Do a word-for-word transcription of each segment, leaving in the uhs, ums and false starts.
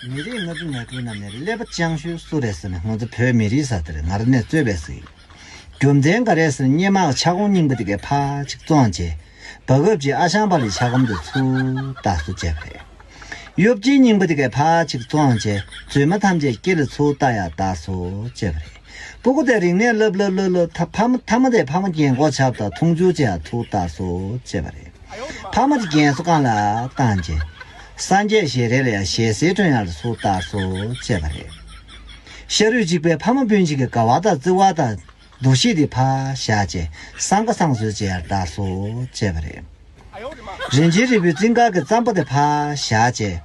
མི་རིགས་ལྔ་བཅུ་ང་དྲུག་རྣམས་ནས་ཀླད་པ་ལྕང་ཤོས་སུ་རེད་ཟེར་ན། ང་ཚོ་བོད་མི་རིགས་ཟེར་དེ་རེད། ང་རང་ནས་རྩོད་པས་ཟེར་གྱི། རྒྱུ་མཚན་ག་རེ་ཟེར་ན། སྔོན་མ་ཕྱག་གོང་རྙིང་པ་དེ་གས་ཕར་ཅིག་བཙོངས་བྱས། བར་སྐབས་ཀྱི་ཨ་ཞང་པ་ལའི་ཕྱག་གོང་དེ་ཚུར་བཏགས་སོ་བྱས་པ་རེད། གཡོ་སྒྱུའི་རྙིང་པ་དེ་གས་ཕར་ཅིག་བཙོངས་བྱས། བཙུན་མ་ཐམས་ཅད་སྐེ་ལ་ཚུར་བཏགས་ཡར་བཏགས་སོ་བྱས་པ་རེད། སྤུ་གུ་དེ་རིང་ནས་ལབ་ལབ་ལབ་ལབ། ཐ་ཕ་མ་ཐ་མ་དེ་ཕ་མ་རྒན་གོག་ཆགས་པ་དང་མཐོང་ཆུང་བྱས་ཡར་ཚུར་བཏགས་སོ་བྱས་པ་རེད། ཕ་མ་དེ་རྒན་གསོ་ཁང་ལ་བཏང་རྗེས། སངས་རྒྱས་ཞལ་རས་ལ་ཡང་ཞལ་གསེར་སྒྲོན་ཡར་ཚུར་བཏགས་སོ་བྱས་པ་རེད། ཤ་རུས་གཅིག་པའི་ཕ་མ་སྤུན་མཆེད་ཀྱི་དགའ་བ་དང་བརྩེ་བ་དང་འདུ་ཤེས་དེ་ཕར་བཞག་བྱས། སང་ཀ་སང་བཟོས་བྱས་ཡར་བཏགས་སོ་བྱས་པ་རེད། རིན་ཆེན་རིལ་བུའི་རྩིང་དཀར་གྱི་རྩམ་པ་དེ་ཕར་བཞག་བྱས།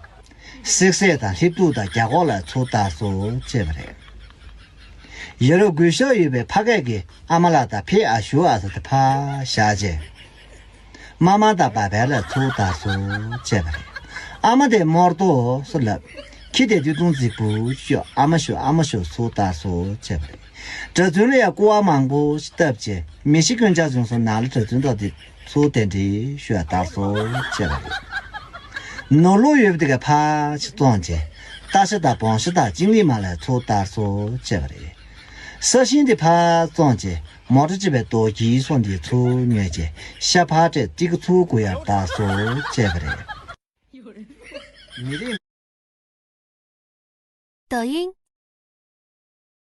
བསྲེག་ཟས་དང་ལྷེབ་ཏུ་དང་རྒྱ་སྒོག་ལ་ཚུར་བཏགས་སོ་བྱས་པ་རེད། ཡ་རབས་གུས་ཞབས་ཡོད་པའི་ཕ་སྐད་ཀྱི་ཨ་མ་ལགས་དང་ཕའི་ཨ་ཞུ་ཨ་ཟེར་དེ་ཕར་བཞག་བྱས། མ་མ་དང་བ་བན་ལ་ཚུར་བཏགས་སོ་བྱས་པ་རེད། ཨ་མ་དེ་མོར་ཏོ་སུ་ལབ། ཁྱི་དེ་དུས་ཐུང་རྫིག་པོ་ཤོ་ཨ་མ་ཤོ་ཨ་མ་ཤོ་ཚུར་བཏགས་སོ་བྱས་པ་རེད། གྲྭ་བཙུན་ལ་ཡང་སྐུ་བ་མང་པོ་ཞིག་བཏབ་བྱས། མི་ཤི་རྐུན་ཇག་བྱུང་སོང་ན་ལ་གྲྭ་བཙུན་དག་དེ་ཚུར་གདན་འདྲེན་ཞུ་ཡར་བཏགས་སོ་བྱས་པ་རེད། ནོར་ལུག་ཡོད་པ་དེ་ག་ཕར་ཅིག་བཙོངས་བྱས། རྟ་ཤ་དང་བོང་ཤ་དང་ཅིང་ལི་མ་ལ་ཚུར་བཏགས་སོ་བྱས་པ་རེད། ས་ཞིང་དེ་ཕར་བཙོངས་བྱས། མོ་ཊ་གཅིག་པའི་རྡོ་ཁྱིའི་སོ་འདི་ཚུར་ཉོས་བྱས། ཤ་ཕར་སྤྲད། ཏི་ཀ་ཚུར་བགོ་ཡར་བཏགས་སོ་བྱས་པ་རེད། མི་རིགས།抖音